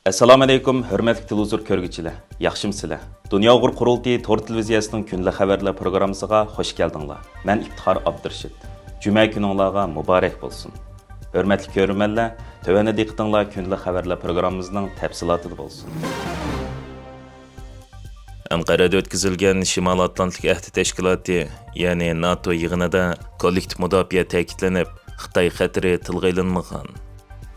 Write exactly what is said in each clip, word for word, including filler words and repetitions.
ئەسسالامۇئەلەيكۇم، ھۆرمەتلىك تېلېۋىزور كۆرگۈچىلەر، ياخشىمۇسىلەر؟ دۇنيا ئۇيغۇر قۇرۇلتىيى تور تېلېۋىزىيەسىنىڭ كۈندىلىك خەۋەرلەر پروگراممىسىغا خوش كەلدىڭلار. مەن ئىپتىخار ئابدۇرېشىت. جۈمە كۈنۈڭلارغا مۇبارەك بولسۇن. ھۆرمەتلىك كۆرۈرمەنلەر، تۆۋەندە دىققىتىڭلار كۈندىلىك خەۋەرلەر پروگراممىمىزنىڭ تەپسىلاتىدا بولسۇن. ئەنقەرەدە ئۆتكۈزۈلگەن شىمالىي ئاتلانتىك ئەھدى تەشكىلاتى، يەنى ناتو يىغىنىدا كوللېكتىپ مۇداپىئە تەكىتلىنىپ، خىتاي خەتىرى تىلغا ئېلىنمىغان.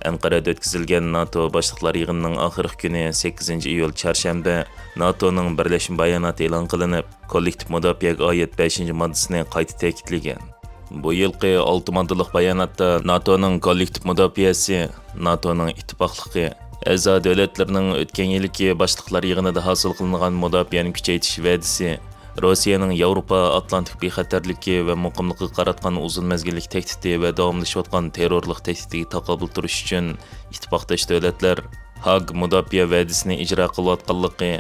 ئەنقەرەدە ئۆتكۈزۈلگەن ناتو باشلىقلار يىغىنىنىڭ ئاخىرقى كۈنى، سەككىزىنچى ئىيۇل، چارشەنبە، ناتونىڭ بىرلەشمە باياناتى ئېلان قىلىنىپ، كوللېكتىپ مۇداپىئەگە ئائىت بەشىنچى ماددىسىنى قايتا تەكىتلىگەن. بۇ يىلقى ئالتە ماددىلىق باياناتتا ناتونىڭ كوللېكتىپ مۇداپىئەسى، ناتونىڭ ئىتتىپاقلىقى، ئەزا دۆلەتلىرىنىڭ ئۆتكەن يىلىكى باشلىقلار يىغىنىدا ھاسىل قىلىنغان مۇداپىئەنى كۈچەيتىش ۋەدىسى، روسىيەنىڭ ياۋروپا ئاتلانتىك بىخەتەرلىكى ۋە مۇقىملىقىغا قاراتقان ئۇزۇن مەزگىللىك تەھدىتى ۋە داۋاملىشىۋاتقان تېررورلۇق تەھدىتىگە تاقابىل تۇرۇش ئۈچۈن ئىتتىپاقداش دۆلەتلەر ھاگ مۇداپىئە ۋەدىسىنى ئىجرا قىلىۋاتقانلىقى،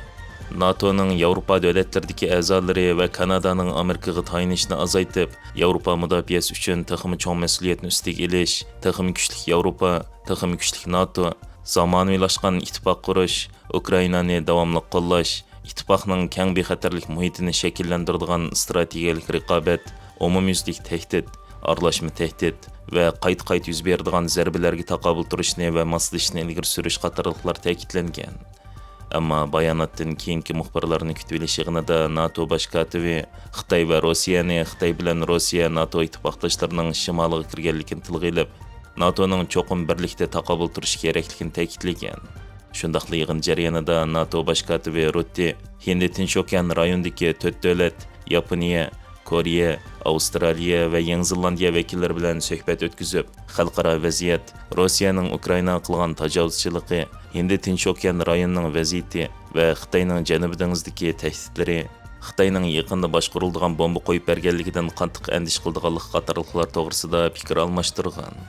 ناتونىڭ ياۋروپا دۆلەتلىرىدىكى ئەزالىرى ۋە كانادانىڭ ئامېرىكىغا تايىنىشىنى ئازايتىپ، ياۋروپا مۇداپىئەسى ئۈچۈن تېخىمۇ چوڭ مەسئۇلىيەتنى ئۈستىگە ئېلىش، تېخىمۇ كۈچلۈك ياۋروپا، تېخىمۇ كۈچلۈك ناتو، زامانىۋىلاشقان ئىتتىپاق قۇرۇش، ئۇكرائىنانى داۋاملىق قوللاش، ئىتتىپاقنىڭ كەڭ بىخەتەرلىك مۇھىتىنى شەكىللەندۈرىدىغان ئىستراتېگىيەلىك رىقابەت، ئومۇميۈزلۈك تەھدىت، ئارىلاشما تەھدىت ۋە قايتا-قايتا يۈز بېرىدىغان زەربىلەرگە تاقابىل تۇرۇشنى ۋە ماسلىشىشنى ئىلگىرى سۈرۈش قاتارلىقلار تەكىتلەنگەن. ئەمما باياناتتىن كېيىنكى مۇخبىرلارنى كۈتۈۋېلىش يىغىنىدا ناتو باش كاتىپى خىتاي ۋە روسىيەنى، خىتاي بىلەن روسىيە ناتو ئىتتىپاقداشلىرىنىڭ شىمالىغا كىرگەنلىكىنى تىلغا ئېلىپ، ناتونىڭ چوقۇم بىرلىكتە تاقابىل تۇرۇشى كېرەكلىكىنى تەكىتلىگەن. شۇنداقلا يىغىن جەريانىدا ناتو باش كاتىپى رۇتتې ھىندى تىنچ ئوكيان رايونىدىكى تۆت دۆلەت، ياپونىيە، كورېيە، ئاۋسترالىيە ۋە يېڭى زېلاندىيە ۋەكىللىرى بىلەن سۆھبەت ئۆتكۈزۈپ، خەلقئارا ۋەزىيەت، روسىيەنىڭ ئۇكرائىناغا قىلغان تاجاۋۇزچىلىقى، ھىندى تىنچ ئوكيان رايونىنىڭ ۋەزىيىتى ۋە خىتاينىڭ جەنۇبىي دېڭىزدىكى تەھدىتلىرى، خىتاينىڭ يېقىندا باشقۇرۇلىدىغان بومبا قويۇپ بەرگەنلىكىدىن قاتتىق ئەندىشە قىلىدىغانلىقى قاتارلىقلار توغرىسىدا پىكىر ئالماشتۇرغان.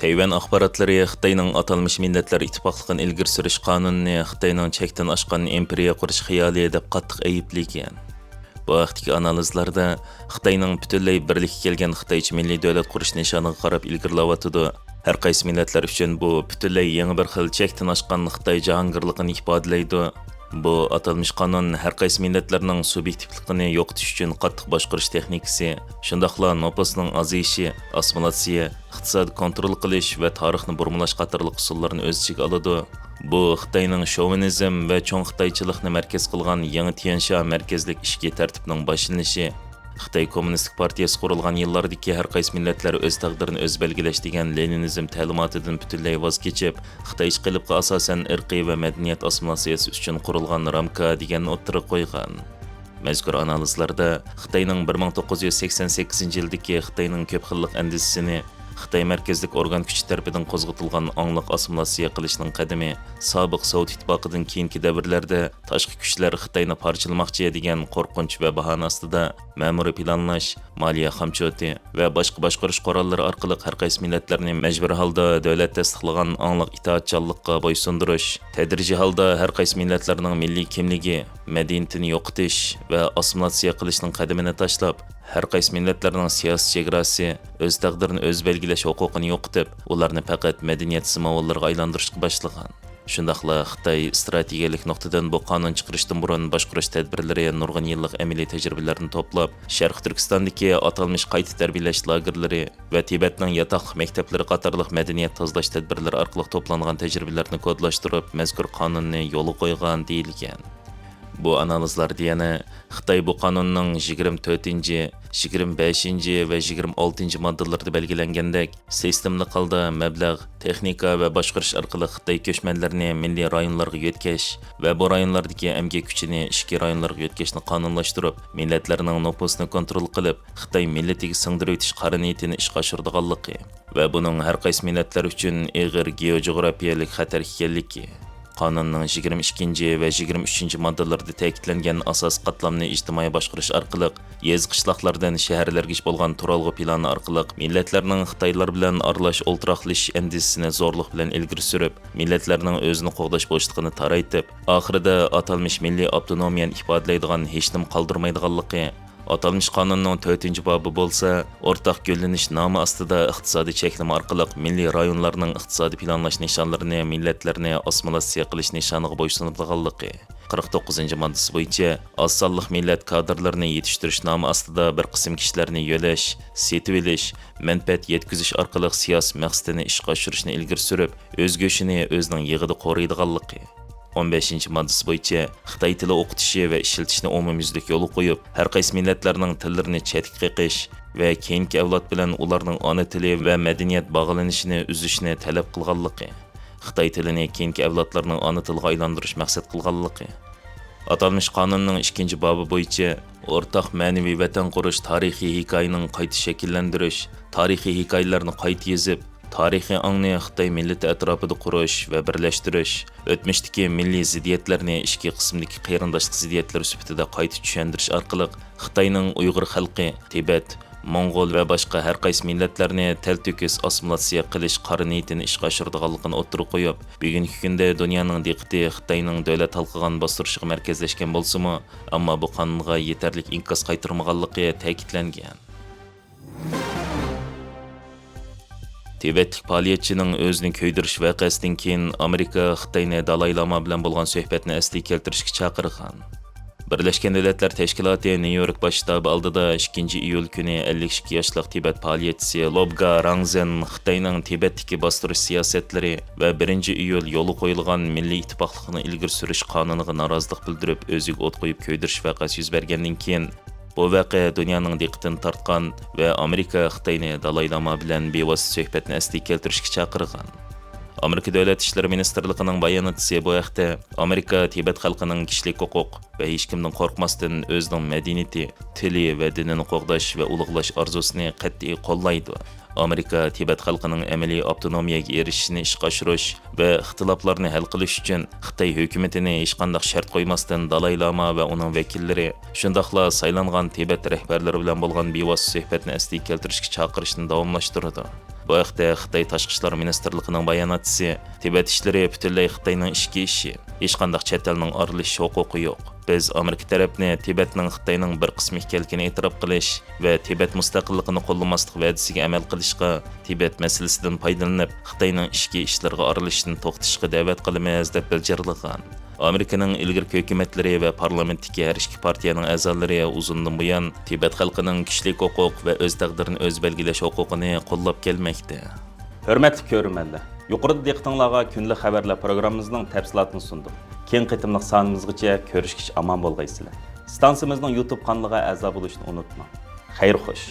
تەيۋەن ئاخباراتلىرى خىتاينىڭ ئاتالمىش مىللەتلەر ئىتتىپاقلىقىنى ئىلگىرى سۈرۈش قانۇنىنى خىتاينىڭ چەكتىن ئاشقان ئىمپېرىيە قۇرۇش خىيالى دەپ قاتتىق ئەيىبلىگەن. بۇ ھەقتىكى ئانالىزلاردا خىتاينىڭ پۈتۈنلەي بىرلىككە كەلگەن خىتايچە مىللىي دۆلەت قۇرۇش نىشانىغا قاراپ ئىلگىرىلەۋاتىدۇ. ھەر قايسى مىللەتلەر ئۈچۈن بۇ پۈتۈنلەي يېڭى بىر خىل چەكتىن ئاشقان خىتاي جاھانگىرلىقىنى ئىپادىلەيدۇ. بۇ ئاتالمىش قانۇن ھەر قايسى مىللەتلەرنىڭ سۇبيېكتىپلىقىنى يوقىتىش ئۈچۈن قاتتىق باشقۇرۇش تېخنىكىسى، شۇنداقلا نوپۇسنىڭ ئازىيىشى، ئاسسىمىلياتسىيە، ئىقتىسادنى كونترول قىلىش ۋە تارىخنى بۇرمىلاش قاتارلىق ئۇسۇللارنى ئۆز ئىچىگە ئالىدۇ. بۇ خىتاينىڭ شوۋىنىزم ۋە چوڭ خىتايچىلىقنى مەركەز قىلغان يېڭى تيەنشا مەركەزلىك ئىچكى تەرتىپنىڭ باشلىنىشى. خىتاي كوممۇنىستىك پارتىيەسى قۇرۇلغان يىللاردىكى ھەر قايسى مىللەتلەر ئۆز تەقدىرىنى ئۆزى بەلگىلەش دېگەن لېنىنىزم تەلىماتىدىن پۈتۈنلەي ۋاز كېچىپ، خىتايچە قېلىپقا ئاساسەن ئىرقىي ۋە مەدەنىيەت ئاسسىمىلياتسىيەسى ئۈچۈن قۇرۇلغان رامكا دېگەننى ئوتتۇرىغا قويغان. مەزكۇر ئانالىزلاردا خىتاينىڭ بىر مىڭ توققۇز يۈز سەكسەن سەككىزىنچى يىلدىكى خىتاينىڭ كۆپ خىللىق ئەندىزىسىنى، خىتاي مەركەزلىك ئورگان كۈچى تەرىپىدىن قوزغىتىلغان ئاڭلىق ئاسسىمىلياتسىيە قىلىشنىڭ قەدىمى سابىق سوۋېت ئىتتىپاقىدىن كېيىنكى دەۋرلەردە تاشقى كۈچلەر خىتاينى پارچىلىماقچى دېگەن قورقۇنچ ۋە باھانە ئاستىدا مەمۇرىي پىلانلاش، مالىيە خامچوتى ۋە باشقا باشقۇرۇش قوراللىرى ئارقىلىق ھەر قايسى مىللەتلەرنى مەجبۇرىي ھالدا دۆلەت تەستىقلىغان ئاڭلىق ئىتائەتچانلىققا بويسۇندۇرۇش، تەدرىجىي ھالدا ھەر قايسى مىللەتلەرنىڭ مىللىي كىملىكى، مەدەنىيىتىنى يوقىتىش ۋە ئاسسىمىلياتسىيە قىلىشنىڭ قەدىمىنى تاشلاپ، ھەر قايسى مىللەتلەرنىڭ سىياسىي چېگراسى، ئۆز تەقدىرىنى ئۆزى بەلگىلەش ھوقۇقىنى يوقىتىپ، ئۇلارنى پەقەت مەدەنىيەت زىمۋاللىرىغا ئايلاندۇرۇشقا باشلىغان. شۇنداقلا خىتاي ئىستراتېگىيەلىك نۇقتىدىن بۇ قانۇن چىقىرىشتىن بۇرۇن باشقۇرۇش تەدبىرلىرى نۇرغۇن يىللىق ئەمەلىي تەجرىبىلەرنى توپلاپ، شەرقىي تۈركىستاندىكى ئاتالمىش قايتا تەربىيەلەش لاگېرلىرى ۋە تىبەتنىڭ ياتاقلىق مەكتەپلىرى قاتارلىق مەدەنىيەت تازىلاش تەدبىرلىرى ئارقىلىق توپلانغان تەجرىبىلەرنى كودلاشتۇرۇپ، مەزكۇر قانۇننى يولغا قويغان، دېيىلگەن. بۇ ئانالىزلاردا يەنە خىتاي بۇ قانۇننىڭ يىگىرمە تۆتىنچى، يىگىرمە بەشىنچى ۋە يىگىرمە ئالتىنچى ماددىلىرىدا بەلگىلەنگەندەك، سىستېمىلىق ھالدا مەبلەغ، تېخنىكا ۋە باشقۇرۇش ئارقىلىق خىتاي كۆچمەنلىرىنى مىللىي رايونلارغا يۆتكەش ۋە بۇ رايونلاردىكى ئەمگەك كۈچىنى ئىچكى رايونلارغا يۆتكەشنى قانۇنلاشتۇرۇپ، مىللەتلەرنىڭ نوپۇسىنى كونترول قىلىپ، خىتاي مىللىتىگە سىڭدۈرۈۋېتىش قارا نىيىتىنى ئىشقا ئاشۇرىدىغانلىقى ۋە بۇنىڭ ھەر قايسى مىللەتلەر ئۈچۈن ئېغىر گېئوجوغرافىيەلىك خەتەر ئىكەنلىكى، قانۇننىڭ يىگىرمە ئىككىنچى ۋە يىگىرمە ئۈچىنچى ماددىلىرىدا تەكىتلەنگەن ئاساسىي قاتلامنى ئىجتىمائىي باشقۇرۇش ئارقىلىق، يېزا-قىشلاقلاردىن شەھەرلەرگىچە بولغان تۇرالغۇ پىلانى ئارقىلىق مىللەتلەرنىڭ خىتايلار بىلەن ئارىلاش ئولتۇراقلىشىش ئەندىزىسىنى زورلۇق بىلەن ئىلگىرى سۈرۈپ، مىللەتلەرنىڭ ئۆزىنى قوغداش بوشلۇقىنى تارايتىپ، ئاخىرىدا ئاتالمىش مىللىي ئاپتونومىيەنى ئىپادىلەيدىغان ھېچنېمە قالدۇرمايدىغانلىقى، ئاتالمىش قانۇننىڭ تۆتىنچى بابى بولسا، ئورتاق گۈللىنىش نامى ئاستىدا ئىقتىسادىي چەكلىمە ئارقىلىق مىللىي رايونلارنىڭ ئىقتىسادىي پىلانلاش نىشانلىرىنى مىللەتلەرنى ئاسسىمىلياتسىيە قىلىش نىشانىغا بويسۇنىدىغانلىقى، قىرىق توققۇزىنچى ماددىسى بويىچە ئاز سانلىق مىللەت كادىرلىرىنى يېتىشتۈرۈش نامى ئاستىدا بىر قىسىم كىشىلەرنى يۆلەش، سېتىۋېلىش، مەنپەئەت يەتكۈزۈش ئارقىلىق سىياسىي مەقسىتىنى ئىشقا ئاشۇرۇشنى ئىلگىرى سۈرۈپ، ئۆز گۆشىنى ئۆزىنىڭ يېغىدا قورۇيدىغانلىقى. ئون بەشىنچى ماددىسى بويىچە خىتاي تىلى ئوقۇتۇشى ۋە ئىشلىتىشنى ئومۇميۈزلۈك يولغا قويۇپ، ھەر قايسى مىللەتلەرنىڭ تىللىرىنى چەتكە قېقىش ۋە كېيىنكى ئەۋلاد بىلەن ئۇلارنىڭ ئانا تىلى ۋە مەدەنىيەت باغلىنىشىنى ئۈزۈشنى تەلەپ قىلغانلىقى، خىتاي تىلىنى كېيىنكى ئەۋلادلارنىڭ ئانا تىلىغا ئايلاندۇرۇش مەقسەت قىلغانلىقى. ئاتالمىش قانۇننىڭ ئىككىنچى بابى بويىچە ئورتاق مەنىۋى ۋەتەن قۇرۇش تارىخىي ھېكايىنىڭ قايتا شەكىللەندۈرۈش، تارىخىي ھېكايىلەرنى قايتا يېزىپ، تارىخىي ئاڭنى خىتاي مىللىتى ئەتراپىدا قۇرۇش ۋە بىرلەشتۈرۈش، ئۆتمۈشتىكى مىللىي زىددىيەتلەرنى ئىچكى قىسىمدىكى قېرىنداشلىق زىددىيەتلىرى سۈپىتىدە قايتا چۈشەندۈرۈش ئارقىلىق خىتاينىڭ ئۇيغۇر خەلقى، تىبەت، موڭغۇل ۋە باشقا ھەر قايسى مىللەتلەرنى تەلتۆكۈس ئاسسىمىلياتسىيە قىلىش قارا نىيىتىنى ئىشقا ئاشۇرىدىغانلىقىنى ئوتتۇرىغا قويۇپ، بۈگۈنكى كۈندە دۇنيانىڭ دىققىتى خىتاينىڭ دۆلەت ھالقىغان باستۇرۇشىغا مەركەزلەشكەن بولسىمۇ، ئەمما بۇ قانۇنغا يېتەرلىك ئىنكاس قايتۇرمىغانلىقى تەكىتلەنگەن. تىبەتلىك پائالىيەتچىنىڭ ئۆزىنى كۆيدۈرۈش ۋەقەسىدىن كېيىن، ئامېرىكا خىتاينى دالاي لاما بىلەن بولغان سۆھبەتنى ئەسلىگە كەلتۈرۈشكە چاقىرغان. بىرلەشكەن دۆلەتلەر تەشكىلاتى نيۇ يورك باش شتابى ئالدىدا ئىككىنچى ئىيۇل كۈنى ئەللىك ئىككى ياشلىق تىبەت پائالىيەتچىسى لوبگا رەڭزېن خىتاينىڭ تىبەتتىكى باستۇرۇش سىياسەتلىرى ۋە بىرىنچى ئىيۇل يولغا قويۇلغان مىللىي ئىتتىپاقلىقنى ئىلگىرى سۈرۈش قانۇنىغا نارازىلىق بىلدۈرۈپ، ئۆزىگە ئوت قويۇپ كۆيدۈرۈش ۋەقەسى يۈز بەرگەندىن كېيىن، بۇ ۋەقە دۇنيانىڭ دىققىتىنى تارتقان ۋە ئامېرىكا خىتاينى دالاي لاما بىلەن بىۋاسىتە سۆھبەتنى ئەسلىگە كەلتۈرۈشكە چاقىرغان. ئامېرىكا دۆلەت ئىشلىرى مىنىستىرلىقىنىڭ باياناتچىسى بۇ ھەقتە، ئامېرىكا تىبەت خەلقىنىڭ كىشىلىك ھوقۇق ۋە ھېچكىمدىن قورقماستىن ئۆزىنىڭ مەدەنىيىتى، تىلى ۋە دىنىنى قوغداش ۋە ئۇلۇغلاش ئارزۇسىنى قەتئىي قوللايدۇ. ئامېرىكا تىبەت خەلقىنىڭ ئەمەلىي ئاپتونومىيەگە ئېرىشىشىنى ئىشقا ئاشۇرۇش ۋە ئىختىلاپلارنى ھەل قىلىش ئۈچۈن خىتاي ھۆكۈمىتىنى ھېچقانداق شەرت قويماستىن دالاي لاما ۋە ئۇنىڭ ۋەكىللىرى، شۇنداقلا سايلانغان تىبەت رەھبەرلىرى بىلەن بولغان بىۋاسىتە سۆھبەتنى ئەسلىگە كەلتۈرۈشكە چاقىرىشنى داۋاملاشتۇرىدۇ. بۇ ھەقتە خىتاي تاشقى ئىشلار مىنىستىرلىقىنىڭ باياناتچىسى، تىبەت ئىشلىرى پۈتۈنلەي خىتاينىڭ ئىچكى ئىشى، ھېچقانداق چەت ئەلنىڭ ئارىلىشىش ھوقۇقى يوق. بىز ئامېرىكا تەرەپنى تىبەتنىڭ خىتاينىڭ بىر قىسمى ئىكەنلىكىنى ئېتىراپ قىلىش ۋە تىبەت مۇستەقىللىقىنى قوللىماسلىق ۋەدىسىگە ئەمەل قىلىشقا، تىبەت مەسىلىسىدىن پايدىلىنىپ، خىتاينىڭ ئىچكى ئىشلىرىغا ئارىلىشىشنى توختىتىشقا دەۋەت قىلىمىز، دەپ بىلجىرلىغان. ئامېرىكىنىڭ ئىلگىرىكى ھۆكۈمەتلىرى ۋە پارلامېنتتىكى ھەر ئىككى پارتىيەنىڭ ئەزالىرى ئۇزۇندىن بۇيان تىبەت خەلقىنىڭ كىشىلىك ھوقۇق ۋە ئۆز تەقدىرىنى ئۆزى بەلگىلەش ھوقۇقىنى قوللاپ كەلمەكتە. ھۆرمەتلىك كۆرۈرمەنلەر، يۇقىرىدا دىققىتىڭلارغا كۈندىلىك خەۋەرلەر پروگراممىمىزنىڭ تەپسىلاتىنى سۇندۇم. كېيىنكى قېتىملىق سانىمىزغىچە كۆرۈشكىچە ئامان بولغايسىلەر. ئىستانسىمىزنىڭ يۇتۇب قانىلىغا ئەزا بولۇشنى ئۇنتۇماڭ. خەير خوش.